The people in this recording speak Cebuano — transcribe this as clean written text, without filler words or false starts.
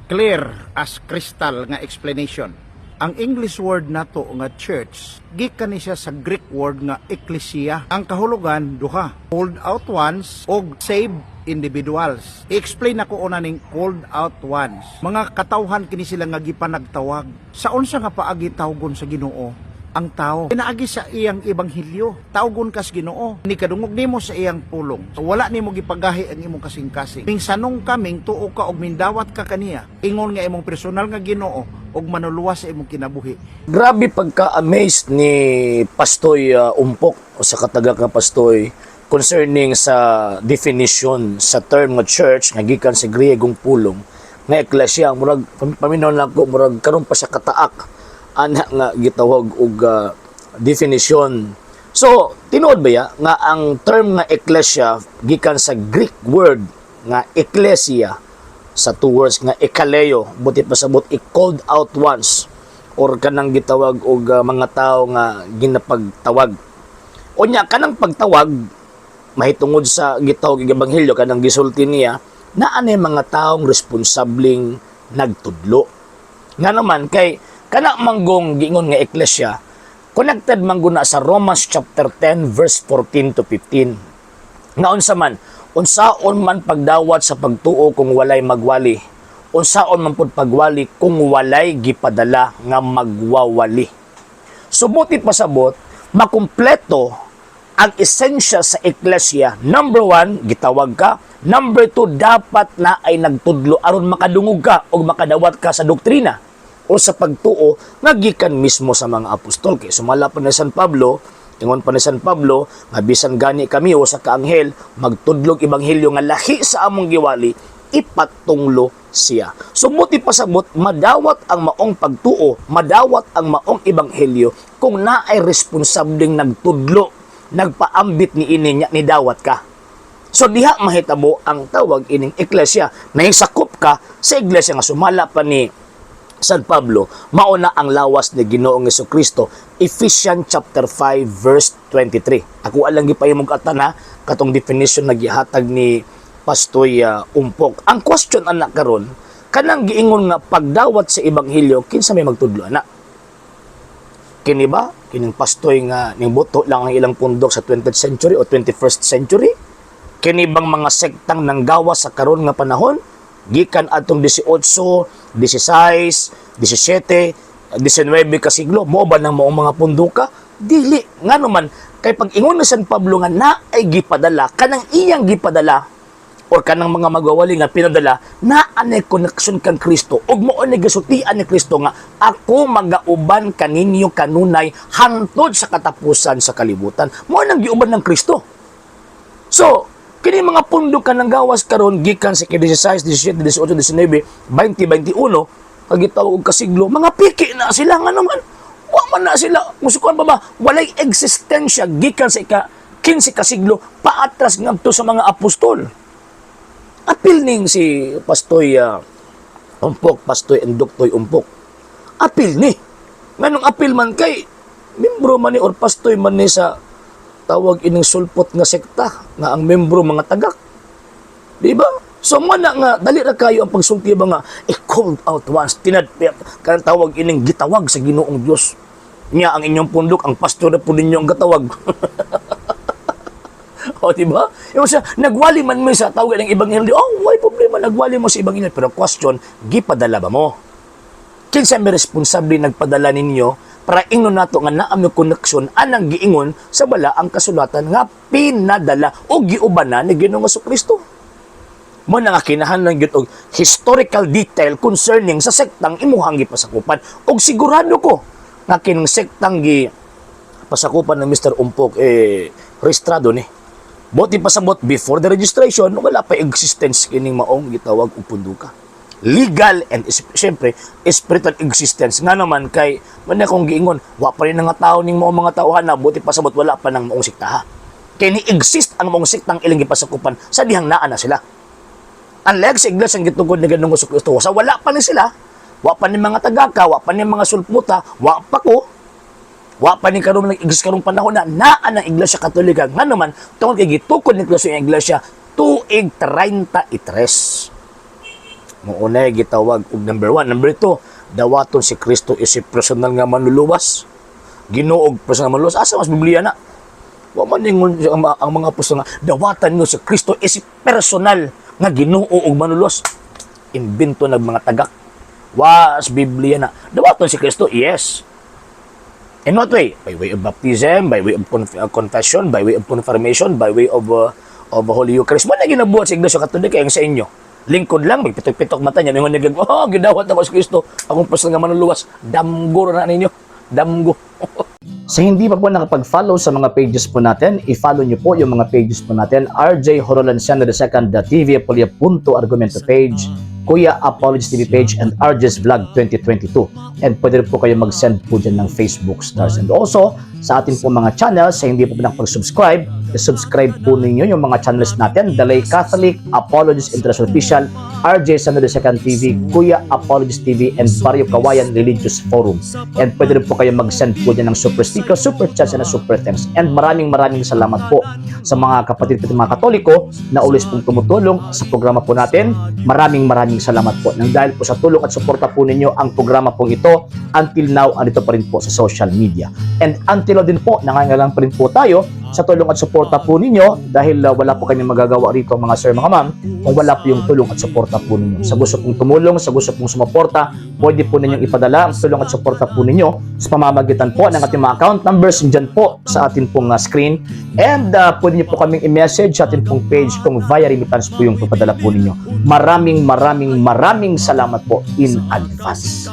Clear as crystal nga explanation. Ang English word nato nga church gikan ni siya sa Greek word nga ekklesia. Ang kahulugan duha, called out ones og saved individuals. I-explain nako una ning called out ones. Mga katawhan kini sila nga gipanagtawag. Sa unsa nga paagi tawgon sa Ginoo ang tao? Pinaagi sa iyang ebanghelyo. Tawgon kas Ginoo. Ni kadungog nimo sa iyang pulong. Wala nimo gipagahi ang imong kasing-kasing. Mingsanong ka, mingtuo ka og mindawat ka kaniya. Ingon nga imong personal nga Ginoo og manuluwas sa imong kinabuhi. Grabe pagka-amazed ni Pastoy Umpok o sa kataga nga Pastoy concerning sa definition sa term nga church nga gikan sa Griegong pulong nga eklesia. Murag paminaw lang ko, murag karon pa siya kataak ana nga gitawag og definition. So tinuod ba ya nga ang term nga eklesia gikan sa Greek word nga ekklesia, sa two words nga ekaleo, buti pasabot i called out ones or kanang gitawag og mga tao nga ginapagtawag? Unya kanang pagtawag mahitungod sa gitawag og ebanghelyo, kanang gisulti niya, naa nay mga taong responsableng nagtudlo. Nga naman kay kana manggong giingon nga eklesia connected man guna sa Romans chapter 10 verse 14 to 15 nga unsa man, unsaon man pagdawat sa pagtuo kung walay magwali? Unsaon man pud pagwali kung walay gipadala nga magwawali? Buti pasabot, makumpleto ang esensya sa eklesia. Number one, gitawag ka. Number two, dapat na ay nagtudlo aron makadungog ka o makadawat ka sa doktrina o sa pagtuo nga gikan mismo sa mga apostol. Kay sumala pa ni San Pablo, ingon pa ni San Pablo, nga bisan gani kami o sa kaanghel, magtudlog ebanghelyo nga lahi sa among giwali, ipatunglo siya. So buti pasabot, madawat ang maong pagtuo, madawat ang maong ebanghelyo kung naay responsableng nagtudlo, nagpaambit ni ini niya ni dawat ka. So diha mahitabo ang tawag ining eklesia. Nahisakop ka sa iglesia nga sumala pa ni San Pablo, mauna ang lawas ni Ginoong Kristo. Ephesians chapter 5 verse 23. Ako alang gipahimong atana katong definition na gihatag ni Pastoy Umpok. Ang question anak karon, kanang giingon nga pagdawat sa ebanghelyo, kinsa may magtudlo ana? Kini ba? Kining pastoy nga ning buto lang ang ilang pundok sa 20th century o 21st century? Kini bang mga sektang nanggawa sa karon nga panahon? Gikan atong 18, 16, 17, 19 ka siglo, mo ba nang maong mga punduka? Dili. Nga naman, kay pag ingon ni San Pablo nga na ay gipadala, kanang iyang gipadala, or kanang mga magwawali nga pinadala, na anay connection kang Kristo ug mao ni gisultian ni Kristo nga ako magauban kaninyo kanunay hangtod sa katapusan sa kalibutan. Mao nang giuban ng Kristo. So kini mga pundok ka nang gawas karon gikan sa 16, 17, 18, 19, 20, 21 kagitawag og kasiglo, mga piki na sila. Nga naman, wa man na sila musukuan pa ba, walay eksistensya gikan sa ika 15 ka siglo paatras ngadto sa mga apostol. Apil ning si Pastoy Umpok, Pastoy Endoktoy Umpok. Apil ni. Nganong apil man? Kay membro man ni or pastoy man ni sa tawag ining sulpot nga sekta nga ang membro mga tagak. Di ba? So mo na nga dali ra kayo ang pagsulti ba nga a called out ones, tinad kanang tawag ining gitawag sa Ginoong Dios. Nya ang inyong pundok, ang pastor na po ninyo ang gatawag. O, di ba? Yung sa, nagwali man mo sa tawag ng ebanghelyo, oh, why problema, nagwali mo sa ebanghelyo. Pero question, gipadala ba mo? Kinsa may responsable nagpadala ninyo para ingnon nato nga naa may connection anang giingon sa bala ang kasulatan nga pinadala o giubanan ni Ginoong Kristo? Mo na nga kinahanglan gyud og historical detail concerning sa sektang imuhang gipasakupan. Og sigurado ko nga kining sektang gi pasakupan ng Mr. Umpok eh rehistrado ni. Buti pasabot, before the registration, wala pa existence kining maong gitawag og punduka. Legal and syempre spiritual existence. Nga naman kay man akong giingon, wa pa rin nga tao ning maong mga tauhan na buti pasabot wala pa nang maong sektaha. Kay ni exist ang maong sektang ilang gipasakupan sa dihang naa na sila. Unlike sa iglesia ang gitugod ni Ginoong Kristo, sa wala pa ni sila, wa pa ni mga tagaka, wa pa ni mga sulputa, wa pa ko, wa pa ni karon nag-exist karong panahon na naa ng Iglesia Katolika. Nga naman, tungod kay gitukod ni Kristo ang iglesia tuig 33. Mao na gitawag og number one. Number two, dawaton si Kristo isip personal nga manluluwas. Ginoo og personal manluluwas. Asa mas Biblia na? Wa man ningon ang mga apostol nga dawatan nyo si Kristo isip personal nga Ginoo og manluluwas. Imbento ng mga tagak. Was Biblia na. Dawaton si Kristo, yes. In what way? By way of baptism, by way of confession, by way of confirmation, by way of Holy Eucharist. Mao na ginabuhat sa Iglesia Katolika yung sa inyo. Lingkod lang, may pitok-pitok mata niya. Mingon nagag, "Oh, gidawat ako si Kristo. Akong personal nga manluluwas." Damgo na ninyo. Damgo. Sa hindi pa po nakapag-follow sa mga pages po natin, i-follow nyo po yung mga pages po natin. RJ Horolanciano II, TV Apolia Punto Argumento page, Kuya Apologies TV page, and RJ's Vlog 2022. And pwede rin po kayo mag-send po dyan ng Facebook stars. And also, sa atin po mga channels, sa hindi po nakapag-subscribe, i-subscribe po ninyo yung mga channels natin. Dalay Catholic, Apologies International Official, RJ Sano II TV, Kuya Apologies TV, and Barrio Kawayan Religious Forum. And pwede rin po kayo mag-send po dyan ng super sticker, super chats, and super thanks. And maraming maraming salamat po sa mga kapatid po mga Katoliko na always pong tumutulong sa programa po natin. Maraming maraming salamat po. Nang dahil po sa tulong at suporta po ninyo ang programa pong ito, until now, andito pa rin po sa social media. And until now din po, nangangailangan pa rin po tayo sa tulong at suporta po ninyo dahil wala po kami magagawa rito, mga sir, mga ma'am, kung wala po yung tulong at suporta po ninyo. Sa gusto pong tumulong, sa gusto pong sumuporta, pwede po ninyong ipadala ang tulong at suporta po ninyo sa pamamagitan po ng ating mga account numbers dyan po sa atin pong screen. And pwede niyo po kaming i-message sa atin pong page kung via remittance po yung papadala po ninyo. Maraming maraming maraming salamat po in advance.